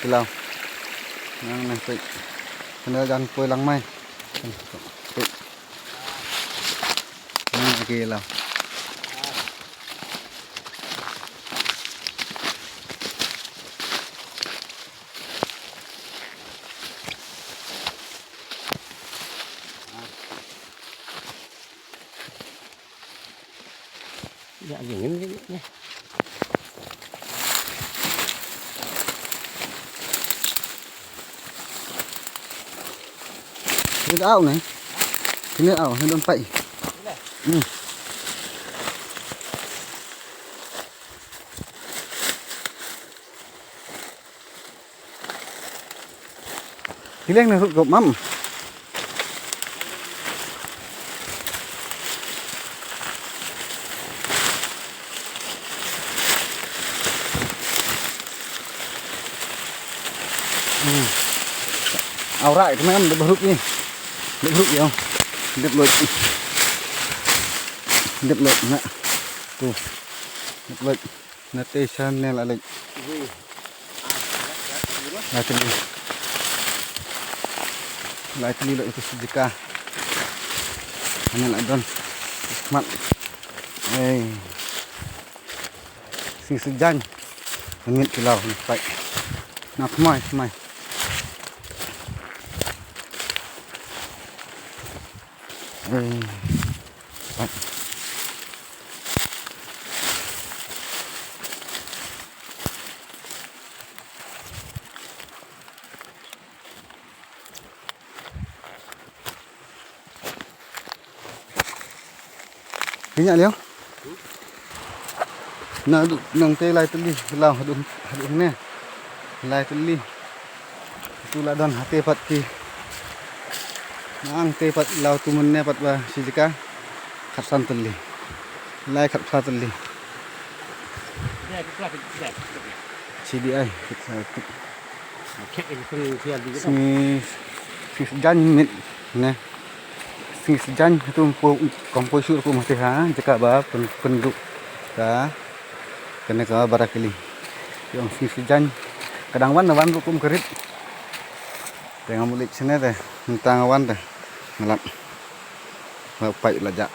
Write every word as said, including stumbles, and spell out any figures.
Ki law. Nang nang peit. Kane jan poi lang mai. Peit. Nang ki law. Ïa, ïa, ïa, ïa, ïa. Kine au ne. Kine au ne don pai. Hmm. Hileng na rut gop mam. Hmm. Au rai kena dep rut ni. Dep rut ya. Dep lot. Dep lot na. Tu. Dep lot. Na te sha ne la lek. Lai tylli. Lai tylli lek tu shi jaka. Ane la don. Smat. Ei. Sngi Saitjaiñ. Amit ki law na pai. Na khmai, khmai. Ei. Pai. Kenya leo. Na du nang te lai tylli, lao hadu hadu ne. Lai tylli. Tu la don hate pat ki. Nang te pat lao tu mynne pat ba shi jaka. Khatsan tylli. Lai khatphra tylli. Shi di ai. Sngi, sngi Saitjaiñ mit ne. Sngi Saitjaiñ tu pu kompoi shu pu mesti ha jaka ba pen pendu ka kene ka Barakili. Ïong sngi Saitjaiñ ka dang wan wan rukum kerit. Te ngam ulit sene te mentang wan te ngelak. Ba pai la ja.